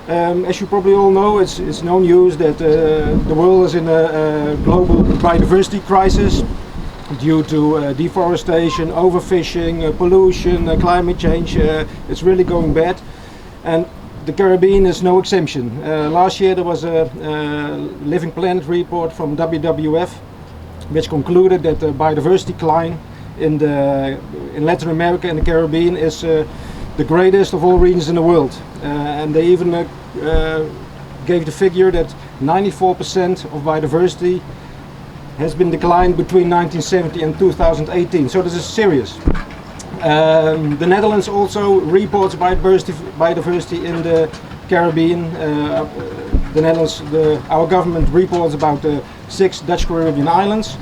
As you probably all know, it's no news that the world is in a global biodiversity crisis due to deforestation, overfishing, pollution, climate change. It's really going bad. And the Caribbean is no exemption. Last year there was a Living Planet report from WWF which concluded that the biodiversity decline in Latin America and the Caribbean is the greatest of all regions in the world. And they even gave the figure that 94% of biodiversity has been declined between 1970 and 2018. So this is serious. The Netherlands also reports biodiversity in the Caribbean. The Netherlands, our government reports about the six Dutch Caribbean islands.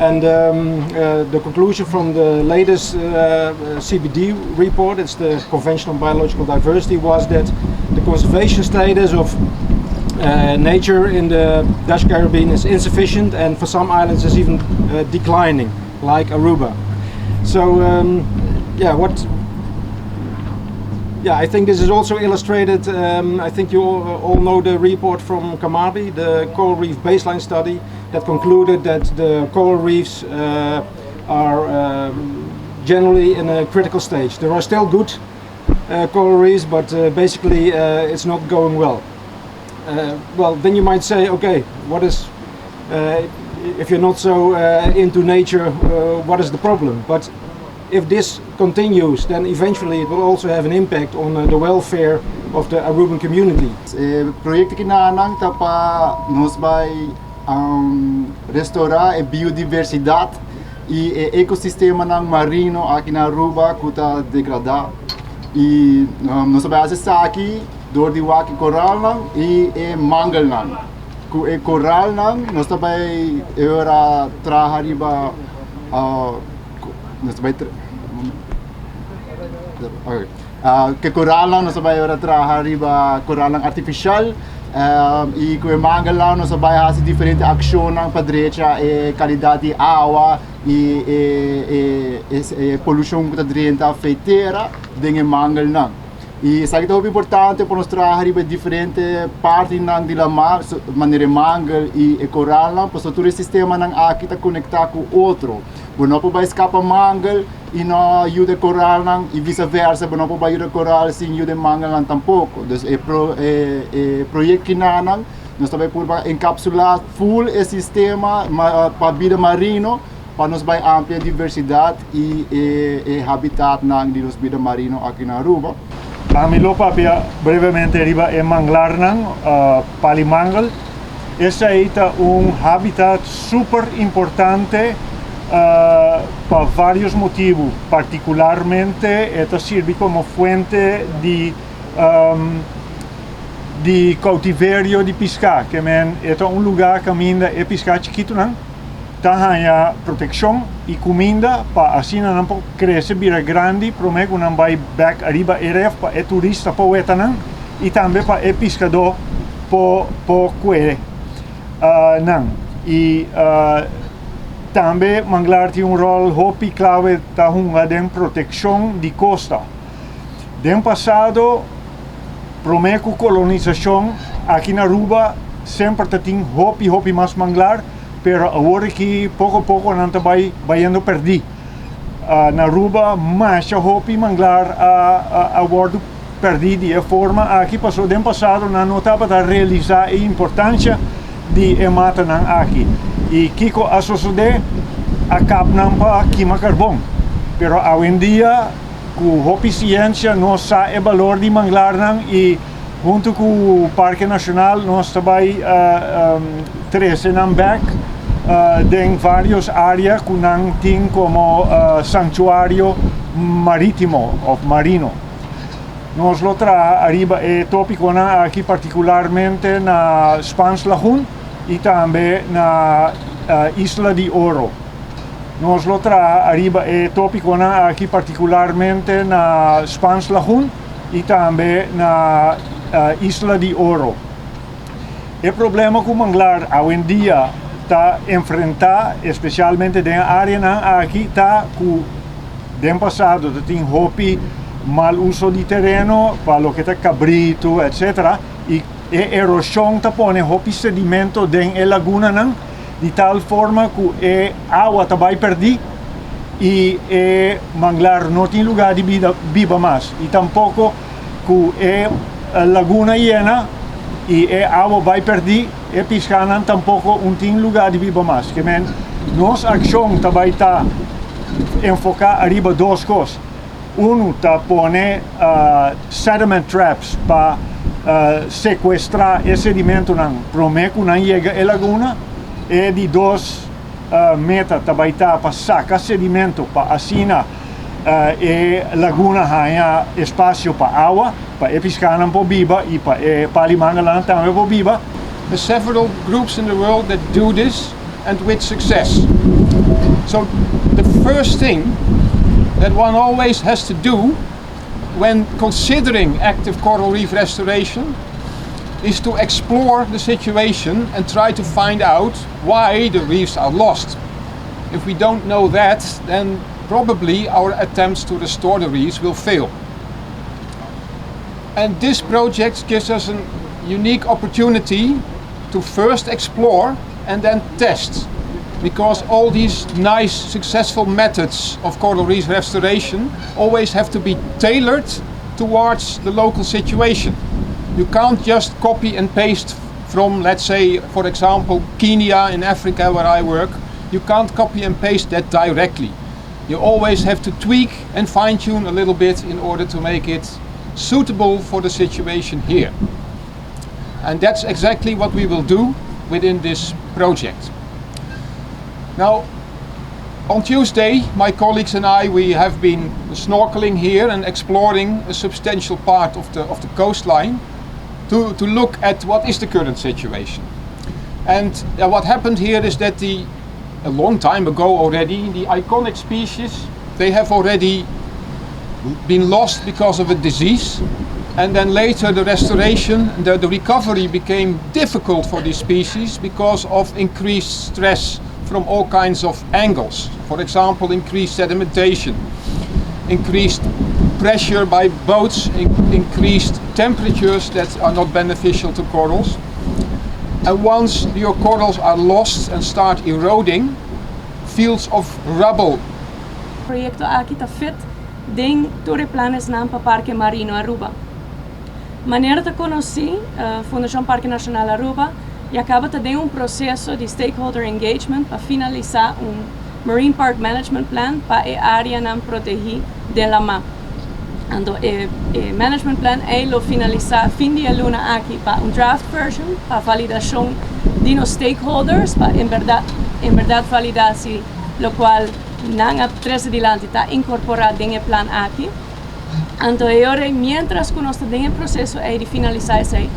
And the conclusion from the latest CBD report, it's the Convention on Biological Diversity, was that the conservation status of nature in the Dutch Caribbean is insufficient and for some islands is even declining, like Aruba. So, yeah, what yeah, I think this is also illustrated. I think you all know the report from Carmabi, the coral reef baseline study, that concluded that the coral reefs are generally in a critical stage. There are still good coral reefs, but basically it's not going well. Well, then you might say, okay, what is if you're not so into nature, what is the problem? But if this continues, then eventually it will also have an impact on the welfare of the Aruban community. E proyecto akinan ta pa nos bay restaura e biodiversidad y e ecosistema marino aki na Aruba cu ta degrada. Y nos ta bay haci esaki door di wak e coralnan y e mangelnan. Cu e coralnan nos ta bay ora traha riba nos ta bay okay. Cu coralnan nos ta bay ora traha riba coralnan artificial y cu e mangelnan nos ta bay haci diferente accionnan pa drecha e calidad di awa y e polucion cu ta drenta for di tera den e mangelnan. Y esaki ta importante pa nos traha riba diferente partinan di lama, manera mangel y e coralnan, pasobra tur e sistemanan aki ta conecta cu otro. Bo no por scapa mangel y no yuda coralnan y vice-versa, bo no por yuda coral sin yuda mangelnan tampoco. Anto, e proyecto akinan, nos tambe por encapsula full e sistema pa bida marino, pa nos bay amplia diversidad y habitat di nos bida marino aki na Aruba. Ami lo papia brevemente riba e manglarnan, pal'i mangel. Esaki ta un habitat super importante pa varios motibo. Particularmente, e ta sirbi como fuente di cautiverio di pisca, kiermen e ta un luga caminda e pisca chikitonan ta haya proteccion y cuminda pa asina nan por crece bira grandi prome cu nan bay back ariba e ref pa e turista por weta nan y tambe pa e piscador por kue nan y tambe manglar tin un rol hopi clave ta hunga den proteccion di costa. Den pasado, prome cu colonisacion aki na Aruba semper tin hopi hopi mas manglar, pero awor aki poco poco nan ta bay bayendo perdi. Na Aruba masha hopi manglar a wordo perdi di forma aki paso den pasado nan no tabata realisa e importancia di e matanan aki. Y kico a sucede? A kap nan pa kima carbon. Pero awendia cu hopi ciencia nos sa e balor di manglarnan y hunto cu Parke Nacional nos tambe trece nan back den varios area cu nan tin como santuario maritimo of marino. Nos lo traha ariba e topiconan aki particularmente na Spaans Lagoen y tambe na Isla di Oro. Nos lo traha ariba e topiconan aki particularmente na Spaans Lagoen y tambe na Isla di Oro. E problema cu manglar awendia ta enfrenta, especialmente den e areanan aki, ta cu den pasado tin hopi mal uso di tereno pa loke ta cabrito, etc. I e eroshon ta pone hopi sedimento den e lagunanan di tal forma ku e awa ta bai pèrdí i e manglar no tin lugá di bida biba mas i tampoko ku e laguna yena i e awa bai pèrdí e piskánan tampoko un tin lugá di biba mas. Ke men nos akshon ta bai ta enfoká ariba dos kos. Unu ta pone sediment traps pa sekuestrá e sedimentonan promé ku nan yega e laguna. E di dos meta ta bai ta pa saka sedimento pa asina e laguna haña espasio pa awa, pa e piskánan por biba i pa e palimanganan tambe por biba. There several groups in the world that do this and with success. So the first thing that one always has to do when considering active coral reef restoration is to explore the situation and try to find out why the reefs are lost. If we don't know that, then probably our attempts to restore the reefs will fail. And this project gives us a unique opportunity to first explore and then test. Because all these nice, successful methods of coral reef restoration always have to be tailored towards the local situation. You can't just copy and paste from, let's say, for example, Kenya in Africa where I work. You can't copy and paste that directly. You always have to tweak and fine tune a little bit in order to make it suitable for the situation here. And that's exactly what we will do within this project. Now, on Tuesday, my colleagues and I, we have been snorkeling here and exploring a substantial part of the coastline to look at what is the current situation. And what happened here is that a long time ago already, the iconic species, they have already been lost because of a disease. And then later the restoration, the recovery became difficult for these species because of increased stress from all kinds of angles. For example, increased sedimentation, increased pressure by boats, increased temperatures that are not beneficial to corals. And once your corals are lost and start eroding, fields of rubble. Proyecto aki ta fit den tur e plannan pa Parke Marino Aruba. Manera ta conoci, Fundacion Parke Nacional Aruba ya caba di un proceso di stakeholder engagement pa finalisa un Marine Park Management Plan pa e area nan protegi di lama. Anto, e management plan ey lo finalisa fin di luna aki pa un draft version pa validacion di nos stakeholders pa en berdad valida si locual nan a trece dilanti ta incorpora den e plan aki. Anto, awor, mientras cu nos ta den e proceso ey di finalisa esey,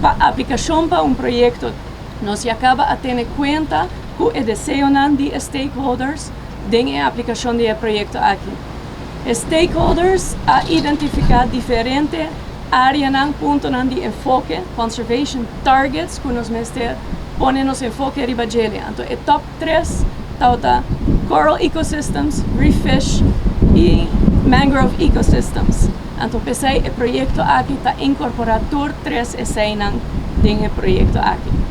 pa aplicacion pa un proyecto, nos ya caba a tene cuenta cu e deseo di stakeholders den e aplicacion di e proyecto aki. Stakeholders a identifica diferente area, punto di enfoke, conservation targets, cu nos mester pone nos enfoke riba dje. Anto, e top 3 ta coral ecosystems, reef fish y mangrove ecosystems. Anto, p'esey e proyecto aki ta incorpora tur tres eseynan den e proyecto aki.